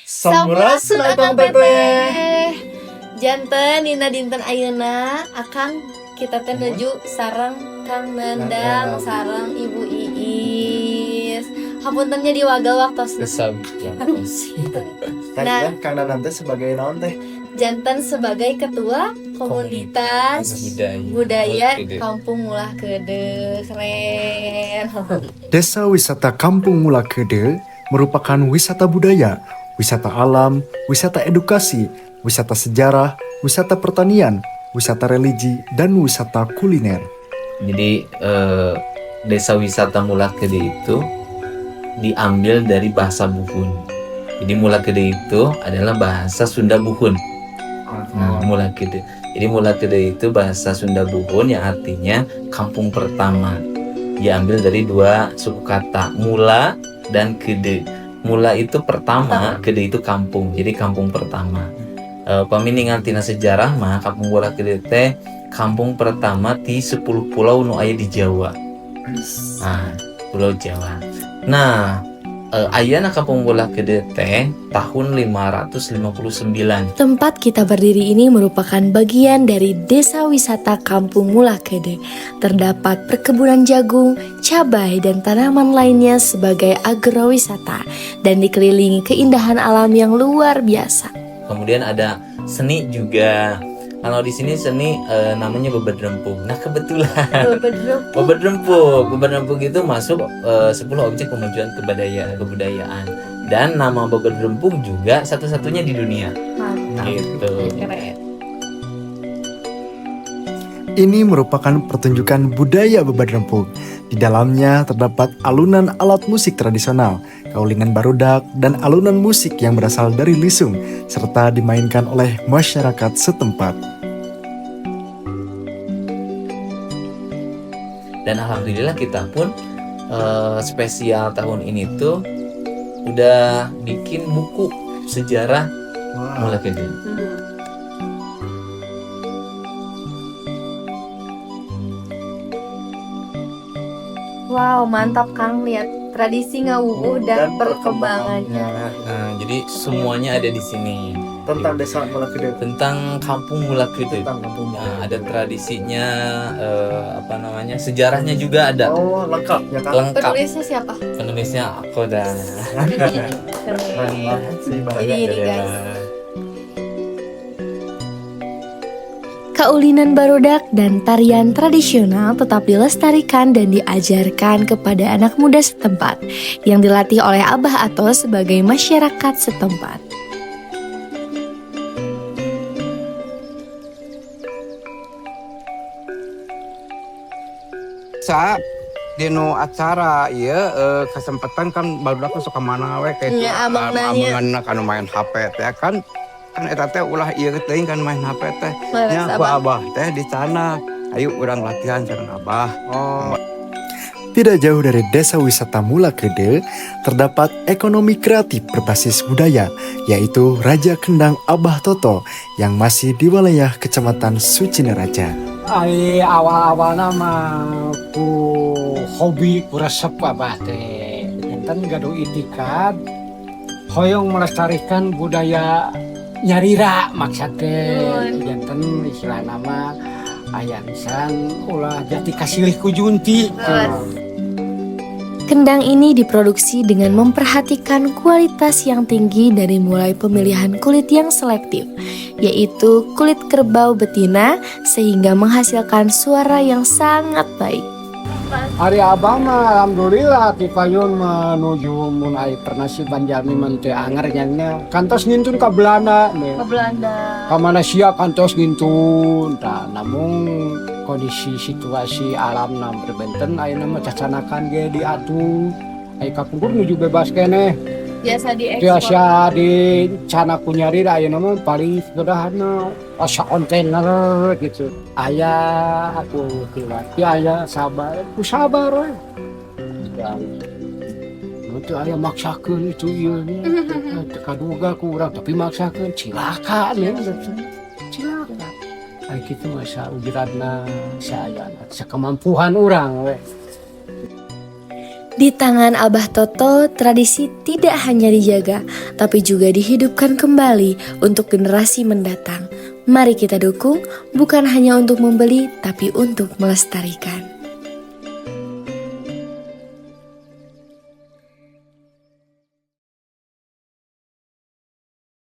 Sampurasun, Akang, Teteh. Janten dina dinten ayeuna, Akang, kita teh nuju sareng Kang Nandang sareng Ibu Iis. Hapunten nya diwagel waktosna. Nah, Nah. Kang Nanang teh sebagai naon teh? Janten sebagai ketua komunitas budaya budaya Kampung Mulah Keudeuh. Keren. Desa Wisata Kampung Mulah Keudeuh merupakan wisata budaya, wisata alam, wisata edukasi, wisata sejarah, wisata pertanian, wisata religi, dan wisata kuliner. Jadi Desa Wisata Mulah Keudeuh itu diambil dari bahasa Buhun. Jadi Mulah Keudeuh itu adalah bahasa Sunda Buhun. Nah, Mulah Keudeuh. Jadi Mulah Keudeuh itu bahasa Sunda Buhun yang artinya kampung pertama. Diambil dari dua suku kata, mula dan keudeuh. Mula itu pertama, keudeuh itu kampung. Jadi kampung pertama. Pami ningal tina sejarah mah, Kampung Mulah Keudeuh teh kampung pertama di 10 pulau nu aya di Jawa. Nah, Pulau Jawa. Nah, ayana Kampung Mulah Keudeuh teh tahun 559. Tempat kita berdiri ini merupakan bagian dari Desa Wisata Kampung Mulah Keudeuh. Terdapat perkebunan jagung, cabai, dan tanaman lainnya sebagai agrowisata dan dikelilingi keindahan alam yang luar biasa. Kemudian ada seni juga. Kalau di sini seni namanya bebad rempug. Nah, kebetulan bebad rempug itu masuk 10 objek kemajuan kebudayaan. Dan nama bebad rempug juga satu-satunya di dunia. Mantap. Gitu. Keren. Ini merupakan pertunjukan budaya Bebad Rempug. Di dalamnya terdapat alunan alat musik tradisional, kaulinan barudak, dan alunan musik yang berasal dari lisung, serta dimainkan oleh masyarakat setempat. Dan alhamdulillah kita pun spesial tahun ini tuh udah bikin buku sejarah Mulah Keudeuh. Wow, mantap, Kang. Lihat tradisi ngawuwuh dan perkembangannya. Nah, jadi semuanya ada di sini. Tentang Desa Mulah Keudeuh. Tentang Kampung Mulah Keudeuh. Tentang kampung Mulah Nah, ada tradisinya, apa namanya, sejarahnya juga ada. Oh, lengkap ya, Kang. Lengkap. Penulisnya siapa? Penulisnya aku dan Keren banget sih, Bang. Jadi ini, guys. Kaulinan barodak dan tarian tradisional tetap dilestarikan dan diajarkan kepada anak muda setempat yang dilatih oleh Abah atau sebagai masyarakat setempat. Sa dino acara ieu kesempatan kan barudak suka mana we kayak Nya, abang nanya. Amengan kanu main HP teh kan kan eta teh ulah ieu teuing kan main HP teh Leres, nya ku Abah. Abah teh di sana, ayo urang latihan sareng Abah. Oh, Tidak jauh dari Desa Wisata Mulah Keudeuh, terdapat ekonomi kreatif berbasis budaya, yaitu Raja Kendang Abah Toto yang masih di wilayah Kecamatan Sucinaraja. Ai awal-awalna mah ku hobi, ku resep Abah teh. Janten gaduh itikad hoyong melestarikan budaya nyalira maksud teh. Nuhun. Janten istilahna mah aya nisan ulah jati kasilih ku junti. Leres. Kendang ini diproduksi dengan memperhatikan kualitas yang tinggi dari mulai pemilihan kulit yang selektif, yaitu kulit kerbau betina, sehingga menghasilkan suara yang sangat baik. Ari Abah mah alhamdulillah ti payun menuju mun ai pernasiban jalmi mah teu anger nya kantos ngintun ka Belanda nih. Ke Belanda. Ka Malaysia kantos ngintun. Tah, namun kondisi situasi alam na berbenten ayeuna mah cacanakan ge diatur. Ai kapungkur nuju bebas keneh. Biasa diekspor. Biasa di cana ku nyari ayeuna mah paling sederhana asa kontainer gitu. Aya aku ya aya sabar, ku sabar we. Ya. Itu aya maksakeun itu ieu nya. Teu kaduga ku urang tapi maksakeun cilaka nya. Cilaka. Ai kitu mah saujuradna saayana sakemampuan urang we. Di tangan Abah Toto, tradisi tidak hanya dijaga, tapi juga dihidupkan kembali untuk generasi mendatang. Mari kita dukung, bukan hanya untuk membeli, tapi untuk melestarikan.